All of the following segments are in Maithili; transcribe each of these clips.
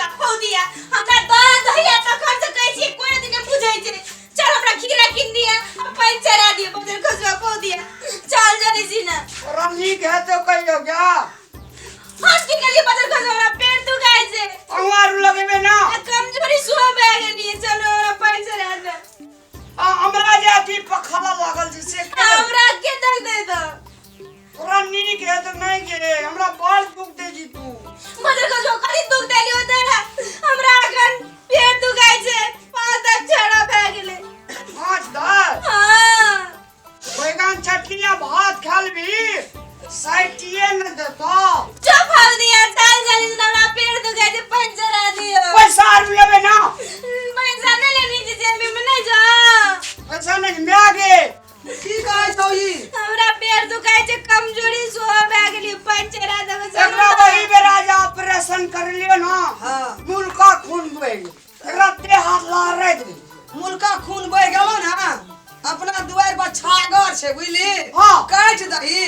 खसुआ पौ दिया। हमरा दर्द होइया तखन से कहै छी, कोई दिन नहि बुझै छै। चल हमरा खीरा कीन दिया आ पानि चढ़ा दिया, बजर खसुआ पौ दिया। चल जल्दी छी ना। तोरा नीक हेतौ कहियो क्या? हम की केलिए बजर खसुआ, हमरा पेट दुखाइ छै। अंगुआर लगेबे ना। आ कमजोरी सुबह भए गेलिए। चलो हमरा पानि चढ़ा दे। आ हमरा जे अथी पखाला लागल छै से के? हमरा के दर्द दे दो। तोरा नीक हेतौ नहि गे, हमरा बड़ दुख दै छी तू। मदर को जो कथी दुख देलियो तोरा? हमरा अखन पेट दुखाइ छै, पाँच दस छड़ा भए गेलै। पाँच दस? हाँ। बैगन चटनी आ भात खा लेबही, साइटिए ने देतौ। चुप हो दिया, चल जल्दी से, हमरा पेट दुखाइ छै, पानि चढ़ा दियो। पैसा आर लेबै ना? पैसा नहि लेबही जे जेबी में नहि जा। पैसा नहि माय गे। की कहै छौ ई? हमरा पेट दुखाइ छै, कमजोरी सेहो भए गेली, पानि चढ़ा देबै। एकरा वही बेरा जे ऑपरेशन कर लियो ना। हाँ। मुल्का खून बहि गेल एकरा, देह हाथ लहरै गेल। मुल्का खून बहि गेलो ना। अपना दुआरि पर छागर छै, बुझली? हाँ। काटि दही,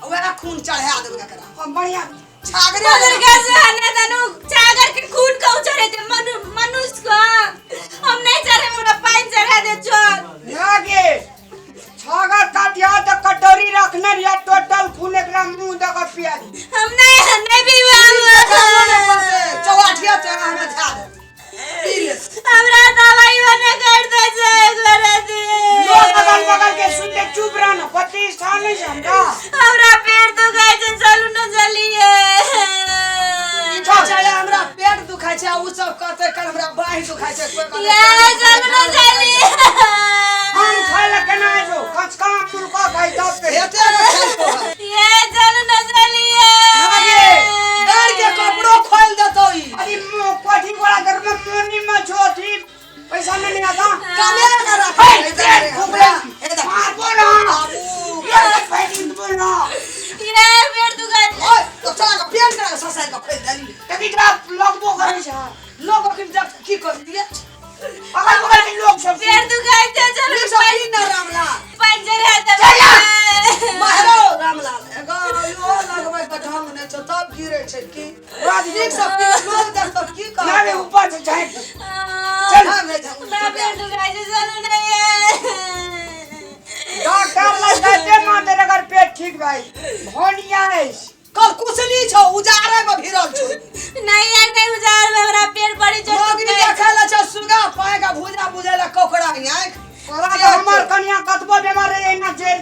वएह खून चढ़ा देबै एकरा। हाँ, बढ़िया। छागरे। मगर कैसे हने तनु छागर के खून को चढ़े थे मनुष्य को हम नहीं चढ़े, हमरा पानी चढ़ा दे चल। ना गे, छागर काटिया तऽ कटोरी रखने रहिया, टोटल खून एकरा मुंह दऽ कऽ पिया दी। हम नहीं, नहीं पीबे। चौवाठिया चढ़ा हमरा झा दे, पी ले। हमरा दवाई बना कर दे छै एक बार दे। लोग अगल बगल के सुनते, चुप रहना, प्रतिष्ठा नहीं छै हमरा। हमरा पेट दुखाइ छै, चलू न चलिए। चाहे हमरा पेट दुखाइ छै आ उ सब कहतै कल हमरा बाँहि दुखाइ छै, कोइ कहतै ये चलू न चलिए। आम खाय लए केना आइ छौ? कचका आम मुर्गा खाइ तब पे। हेते ने खेलतो है। ये चलू न चलिए। ना गे। डर के कपड़ो खोल देतौ ई। अरे कोठी वाला घर में मोनी में छो अथी पैसा नहीं आता। कमे के रख। हे, हे, पेट फूकले। मार बोला। बाबू। ये पेट बोला। ये पेट दुखाइ छै। ओए तो चला के पेट करा के ससाइ के खोल देली। तकी जा लगबो करै छै। लोग अखन जब की कर दिए? अगल बगल के लोग सब पेट दुखाइ छै, चलू। ई सब की ना रामलाल। पानि चढ़ा देबै। चल। बाहरो रामलाल एगो यो लगबै के ढंग नहि छौ, तब गिरै छै की? नीक सब की लोग देखतौ की ना रे कहतौ? ऊपर से झाँक। चल। हाँ, नहि जाऊ। हमरा पेट दुखाइ छै, चलू न ये। डॉक्टर लग जाते माते अगर पेट ठीक भाई भोनिया अछि। कल कुशली छौ, उजारे में भिरल छौ। नहीं यार, नहीं, उजार में हमरा पेट बड़ी जोर लोग ई दुखाइ छै। देखै ले छौ सुगा पाय के भूजा बुझै ले कोकरा आँखि। तोरा तऽ हमर कनिया कतबो बीमार रहे एना जे